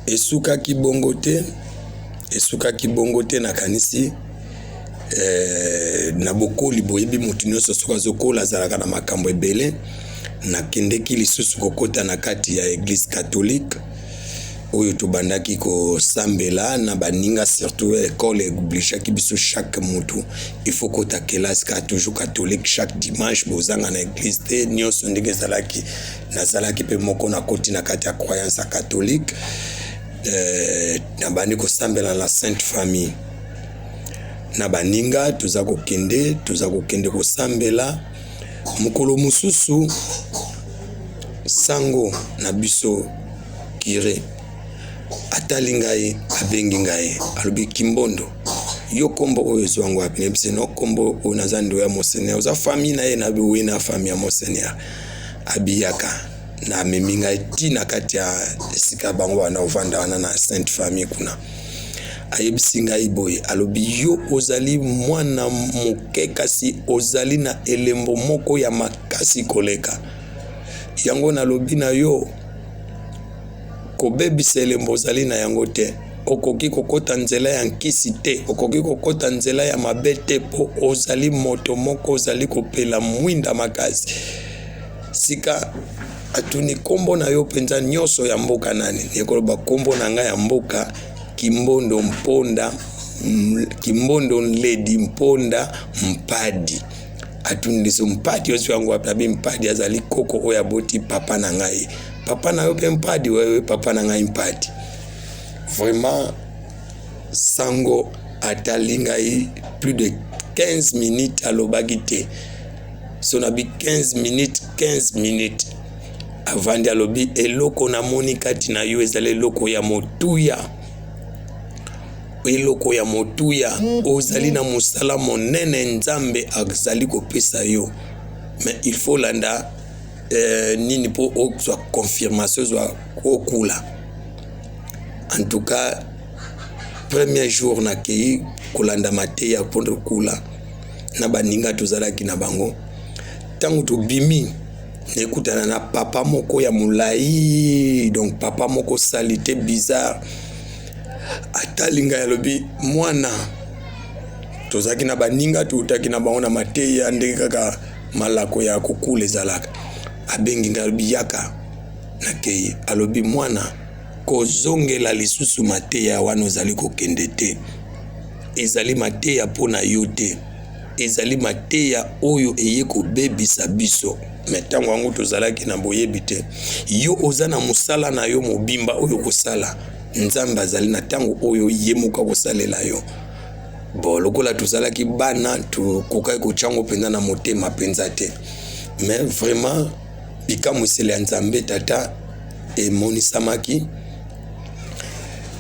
Esukaki bongo te, esukaki bongo te. Nakanisi na bokoli, boyebi motu nyonso soki azokola azalaka na makambo ebele. Nakendeki lisusu kokota na kati ya église catholique oyo tobandaki kosambela na baninga, surtout école eobligeaki biso, chaque mutu il faut kota kelasi kaka toujours catholique, chaque dimanche bozanga na église te. Nyonso ndenge ezalaki, nazalaki mpe moko nakoti na kati ya croyance ya catholique. Nabandi kosambela na Sainte Famille na baninga, toza kokende kosambela. Mokolo mosusu sango na biso, curé, atali ngai, abengi ngai, alobi: "Kimbondo, yo nkombo oyo ezwango wapi?" Nayebisi: "No, nkombo oyo naza ndo ya Monseigneur." "Oza famille na ye?" Nabi: "Oui, na famille ya Monseigneur." Abiyaka na amemi ngai ti na kati ya esika bango wana ovanda wana na Sainte Famille kuna. Ayebisi ngai boye, alobi: "Yo ozali mwana moke, kasi ozali na elembo moko ya makasi koleka yango. Nalobi na yo, kobebisa elembo ozali na yango te. Okoki kokɔta nzela ya nkisi te, okoki kokɔta nzela ya mabe te, mpo ozali moto moko ozali kopela mwinda makasi." Sika atuni: "Nkombo na yo mpenza nyonso ya mboka nani?" Nekoloba nkombo na ngai ya mboka: Kimbondo Mponda, Kimbondo Nledi Mponda Mpadi. Atuni liso: "Mpadi ozwi yango wapi?" Abi: "Mpadi azali koko oyo aboti papa na ngai." "Papa na yo mpe Mpadi?" "Wewe, papa na ngai Mpadi." Vraiment, sango atali ngai plus de 15 minutes, alobaki te. So nabi 15 minutes, 15 minutes avandi, alobi: "Eloko namoni kati na yo ezali eloko ya motuya, eloko ya motuya. Ozali na mosala monene Nzambe azali kopesa yo, mais il faut landa nini mpo ozwa confirmation, ozwa okula." En tout cas, premier jour nakei kolanda mateya mpona okula na baninga tozalaki na bango. Ntango tobimi, nekutana na papa moko ya molai, donc papa moko saleté, bizarre. Atali ngai, alobi: "Mwana." Tozalaki na baninga, toutaki na bango na mateya, ndenge kaka malako ya kokula ezalaka. Abengi ngai, alobi: "Yaka." Nakei, alobi: "Mwana, kozongela lisusu mateya wana ozali kokende te. Ezali mateya mpo na yo te, ezali mateya oyo eye kobebisa biso." Mais ntango yango tozalaki na boyebi te. "Yo oza na mosala na yo mobimba oyo kosala. Nzambe azali na ntango oyo ye moko akosalela yo." Bon, lokola tozalaki bana, tokokaki kotyango mpenza na motema mpenza te. Mais vraiment, bikamwiseli ya Nzambe Tata emonisamaki.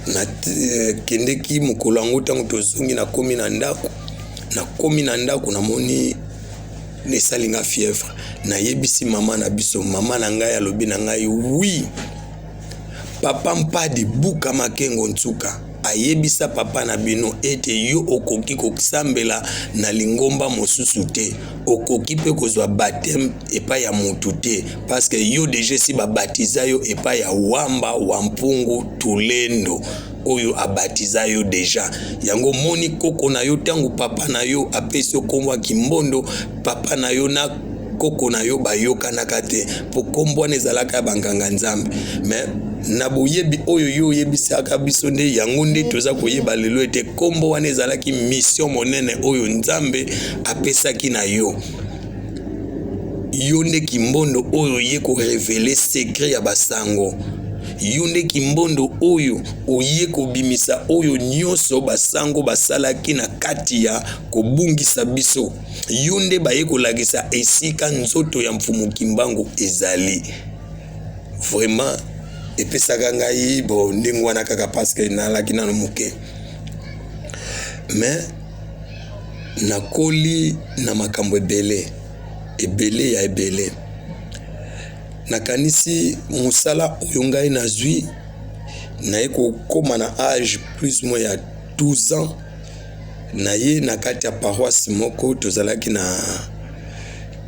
Nakendeki mokolo yango, ntango tozongi, nakomi na ndako, nakomi na ndako, namoni esali nga fièvre. Nayebisi mama na biso. Mama na ngai alobi na ngai: "Oui, papa Mpadi Buka Makengo Ntsuka ayebisa papa na bino ete yo okoki kosambela na lingomba mosusu te, okoki mpe kozwa baptême epai ya motu te, parce que yo déjà esi babatiza yo epai ya Wamba wa Mpungu Tulendo oyo abatiza yo déjà. Yango omoni koko na yo, ntango papa na yo apesi yo nkombo ya Kimbondo, papa na yo na koko na yo bayokanaka te, mpo nkombo wana ezalaka ya banganga Nzambe. Mais na boyebi oyo yo oyebisaka biso, nde yango nde toza koyeba lelo ete nkombo wana ezalaki mission monene oyo Nzambe apesaki na yo. Yo nde Kimbondo oyo oye korévéler secret ya basango. Yo nde Kimbondo oyo oye kobimisa oyo nyonso basango basalaki na kati ya kobungisa biso. Yo nde baye kolakisa esika nzoto ya Mfumu Kimbangu ezali." Vraiment, epesaka ngai bo ndenge wana kaka, parce que nalaki nano moke, mais nakoli na makambo ebele ebele ya ebele. Nakanisi mosala oyo ngai nazwi, naye kokóma na âge plus moins ya 12 ans, naye na kati ya paroisse moko tozalaki na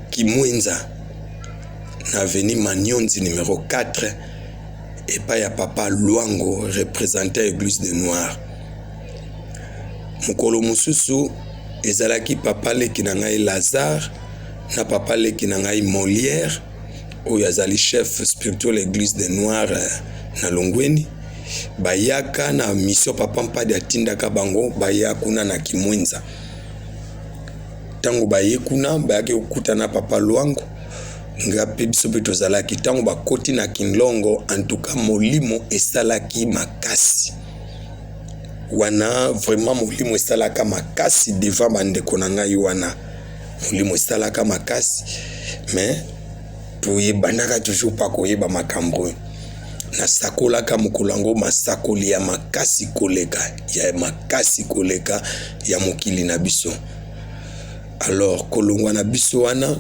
Kimwenza, na avenue Manionzi numéro 4. epai ya papa Luango, représentant église de noir. Mokolo mosusu ezalaki papa leki na ngai Lazare na papa leki na ngai Molière, oyo azali chef spirituel église de noir na Longweni. Bayaka na mission papa Mpadi atindaka bango baya kuna na Kimwenza. Ntango baye kuna, bayaki kokutana papa Luango, nga mpe biso mpe tozalaki. Ntango bakoti na Kinlongo, en tout cas molimo esalaki makasi wana, vraiment molimo esalaka makasi devant bandeko na ngai wana, molimo esalaka makasi. Mais toyebandaka toujours pa koyeba makambo oyo. Nasakolaka mokolo yango masakoli ya makasi koleka, ya makasi koleka ya mokili na biso. Alors kolongwa na biso wana,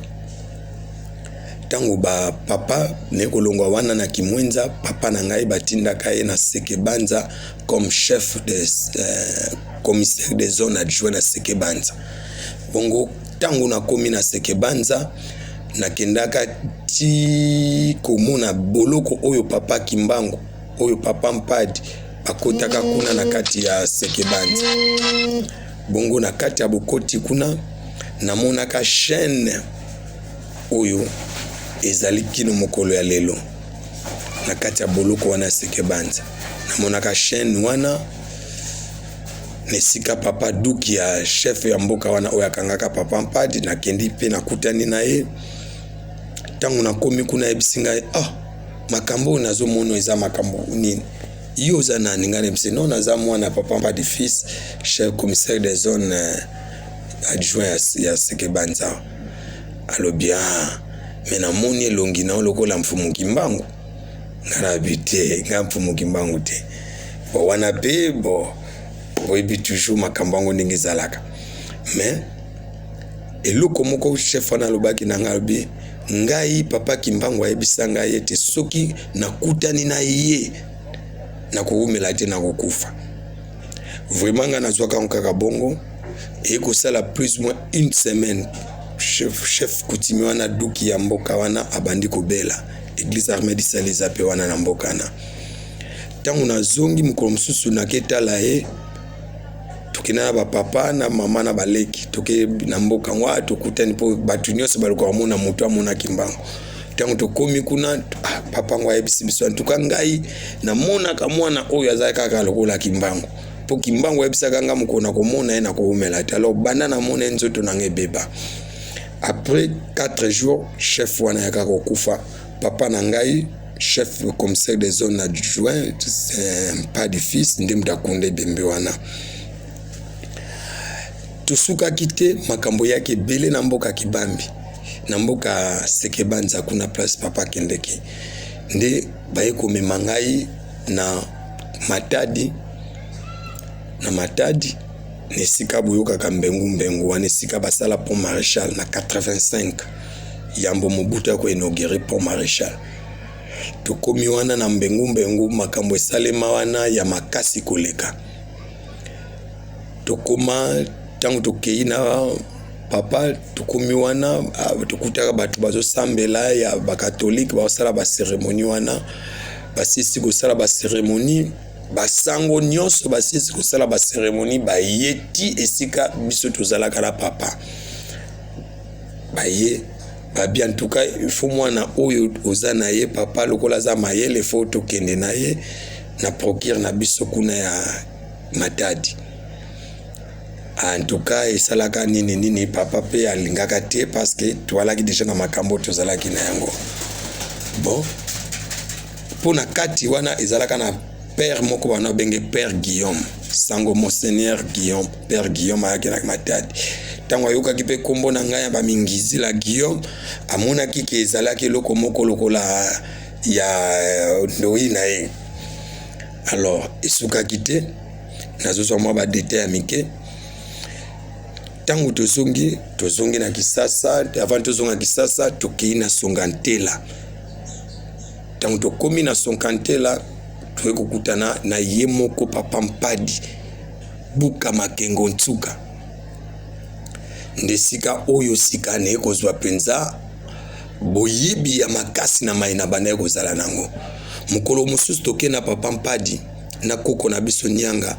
ntango bapapa naye kolongwa wana na Kimwenza, papa na ngai batindaka ye na Sekebanza comme chef de commissaire des zones adjoint na Sekebanza. Bongo ntango nakomi na Sekebanza, nakendaka ti komona boloko oyo papa Kimbangu, oyo papa Mpadi bakotaka kuna na kati ya Sekebanza. Bongo na kati ya bokoti kuna, namonaka chaîne oyo ezali kino mokolo ya lelo na kati ya boloko wana ya Sekebanza. Namonaka chaîne wana na esika papa Duki ya chef ya mboka wana oyo akangaka papa Mpadi. Nakendi mpe nakutani na ye. Ntango nakomi kuna, ayebisi ngai: "Ah, makambo oyo nazomona eza makambo nini? Yo oza nani?" Ngai nayebisi: "Non, naza mwana papa Mpadi fils, chef commissaire des zones adjoint ya Sekebanza." Alobi: "Ah, mais namoni elongi na yo lokola Mfumu Kimbangu." Ngai nayebi te, ngai Mfumu Kimbangu te. Bon, wana mpe bon, boyebi toujours makambo yango ndenge ezalaka. Mais eloko moko chef wana alobaki na ngai, alobi: "Ngai papa Kimbangu ayebisa ngai ete soki nakutani na ye, nakowumela te, nakokufa." Vraiment ngai nazwaka yango kaka bongo. Eye kosala plus moins une semaine, chef coutumier wana, duki ya mboka wana, abandi kobela. Église Armée du Salut eza mpe wana na mboka wana. Ntango nazongi mokolo mosusu, naketala ye, tokenda na bapapa na mama na baleki, toke na mboka yango, tokutani mpo bato nyonso balukaka komona moto amonaki mbango. Ntango tokómi kuna, ah, papa yango ayebisi biso: "Antuka ngai namonaka mwana oyo aza kaka lokola Kimbangu, mpo Kimbangu ayebisaka nga mokolo na komona ye na kowumela te. Alors banda namona ye, nzoto nanga ebeba." Après 4 jours, chef wana ayaka kokufa. Papa na ngai, chef commissaire des zones adjoint Mpadi fils, nde moto akunda ebembe wana. Tosukaki te, makambo eyaki ebele na mboka Kibambi, na mboka Sekebanza kuna, place papa akendeki. Nde baye komema ngai na Matadi, na Matadi na esika boyokaka Mbengu Mbengu wana, esika basala pont Maréchal na 85, yambo Mobutu ya koinaugurer pont Maréchal. Tokomi wana na Mbengu Mbengu, makambo esalema wana ya makasi koleka. Tokoma, ntango tokei na papa, tokomi wana, tokutaka bato bazosambela ya bakatolike, bazosala bacérémonie wana. Basilisi kosala bacérémonie, basango nyonso basilisi kosala bacérémonie, baye ti esika biso tozalaka na papa. Baye, babi: "En tout cas, il faut mwana oyo oza na ye, papa, lokola aza mayele, faut tokende na ye na procureur na biso kuna ya Matadi." En tout cas esalaka nini nini, papa mpe alingaka te, parce que toalaki déjà na makambo tozalaki na yango. Bon, mpo na kati wana ezalaka na père moko bana babenge père Guillaume, sango monseigneur Guillaume. Père Guillaume ayaki na Matadi. Ntango ayokaki mpe nkombo na ngai ya Bamingizila Guillaume, amonaki ke ezalaki eloko moko lokola ya ndoi na ye. Alors esukaki te, nazozwa mwa badétails ya mike. Ntango tozongi na Kisasa, avant tozonga Kisasa, tokei na Songantela. Ntango tokómi na Sonkantela, toyei kokutana na ye moko papa Mpadi Buka Makengo Ntsuka. Nde sika oyo sika naye kozwa mpenza boyebi ya makasi na mai na banda ye kozala nango. Mokolo mosusu toke na papa Mpadi na koko na biso Nianga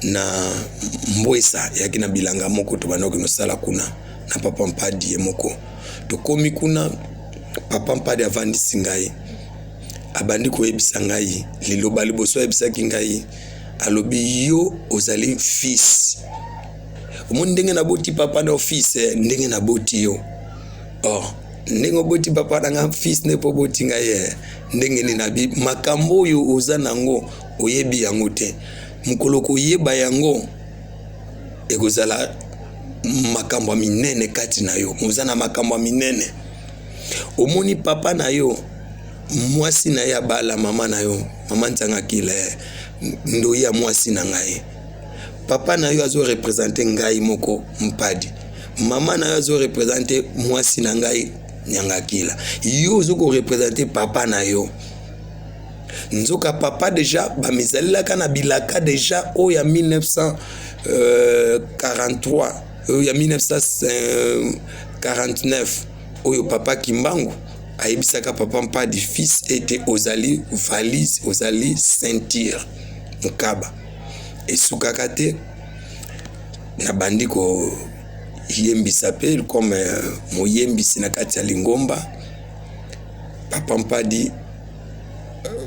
na Mbwesa, eyaki na bilanga moko tobandaki kosala kuna na papa Mpadi ye moko. Tokomi kuna, papa Mpadi avandisi ngai, abandi koyebisa ngai liloba liboso ayebisaki ngai, alobi yo ozali fils. Omoni ndenge naboti papa na fils, eh, ndenge naboti yo. Oh, ndenge oboti papa na nga fils nde mpo oboti ngai eh. Ndenge nini nabi makambo oyo oza nango oyebi yango te, mokolo koyeba yango ekozala makambo ya minene kati na yo. Oza na makambo ya minene. Omoni papa na yo, mwasi na ye abala mama na yo, mama Nzanga Kila, eh, ndoyi ya mwasi na ngai. Papa na yo azo represente ngai moko Mpadi, mama na yo azo represente mwasi na ngai Nyangakila, yo ozo ko represente papa na yo. Nzoka papa deja bamizalelaka na bilaka deja oyo ya 1943, oyo ya 1949, oyo papa Kimbangu ayebisaka papa Mpadi fils ete ozali valise, ozali ceinture mokaba. Esukaka te, nabandi koyembisa mpe comme moyembisi na kati ya lingomba. Papa Mpadi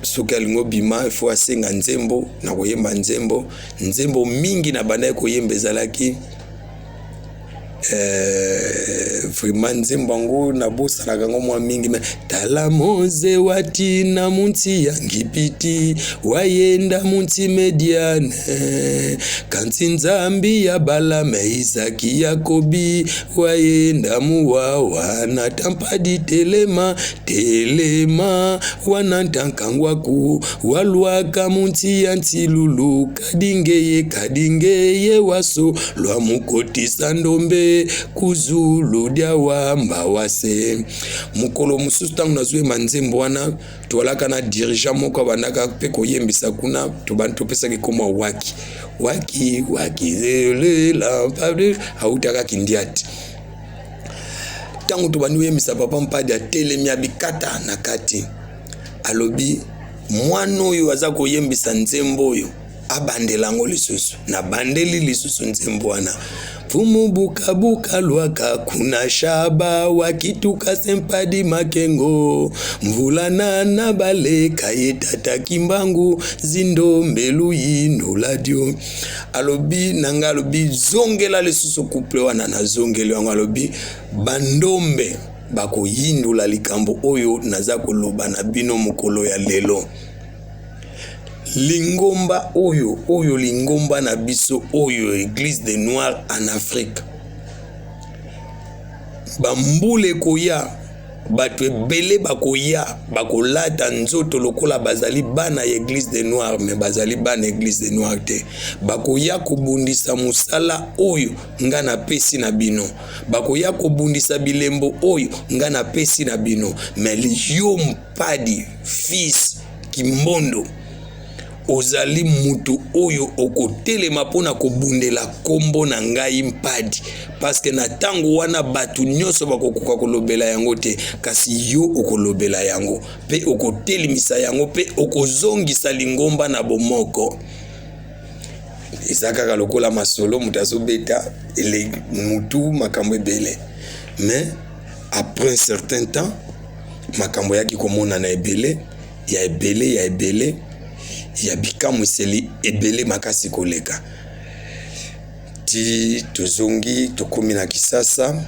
soki alingi obima il faut asenga nzembo, na koyemba nzembo. Nzembo mingi na bandaki koyemba ezalaki vraiment nzembo yango nabosanaka yango mwa mingi me tala moze watina munti ya ngipiti wayenda munti mediane kanti nzambi ya balame Izaki Yakobi wayenda muwawa na tampadi telema telema wana ntankangwaku walwaka munti ya ntilulu kadingeye kadingeye waso lwa mukotisa ndombe kuzulu dia wamba wase. Mokolo mosusu ntango nazoyemba nzembo wana, toalaka na dirigeant moko abandaka mpe koyembisa kuna, tobandi topesaki nkombo waki waki waki zelela autaka Kindiati. Ntango tobandi koyembisa, papa Mpadi atelemi, abikata na kati, alobi mwana oyo aza koyembisa nzembo oyo abandela yango lisusu. Nabandeli lisusu nzembo wana. Mfumu bukabuka lwaka kuna shaba wakituka sempadi makengo mvula na na baleka ye tata Kimbangu zindo mbelu yindo ladio. Alobi na ngai, alobi zongela lisusu couple wana. Nazongeli yango, alobi bandombe bakoyindula likambo oyo naza koloba na bino mokolo ya lelo. Lingomba oyo, oyo lingomba na biso oyo, Eglise des Noirs en Afrique, bambula ekoya, bato ebele bakoya, bakolata nzoto lokola bazali bana ya Eglise des Noirs, me bazali bana Eglise des Noirs te. Bakoya kobundisa mosala oyo nga napesi na bino, bakoya kobundisa bilembo oyo nga napesi na bino. Me yo Mpadi fils Kimbondo, ozali mutu oyo okotelema mpona kobundela kombo na ngai Mpadi, paske na ntango wana bato nyonso bakokoka kolobela yango te, kasi yo okolobela yango mpe okotelemisa yango mpe okozongisa lingomba na bomoko. Eza kaka lokola masolo moto azobeta mutu makambo ebele, mais après un certain temps makambo eyaki komonana ebele ya ebele ya ebele ya bikamwiseli ebele makasi koleka, ti tozongi tokomi na Kisasa.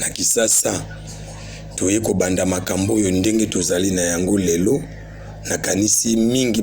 Na Kisasa toye kobanda makambo oyo ndenge tozali na yango lelo. Nakanisi mingi.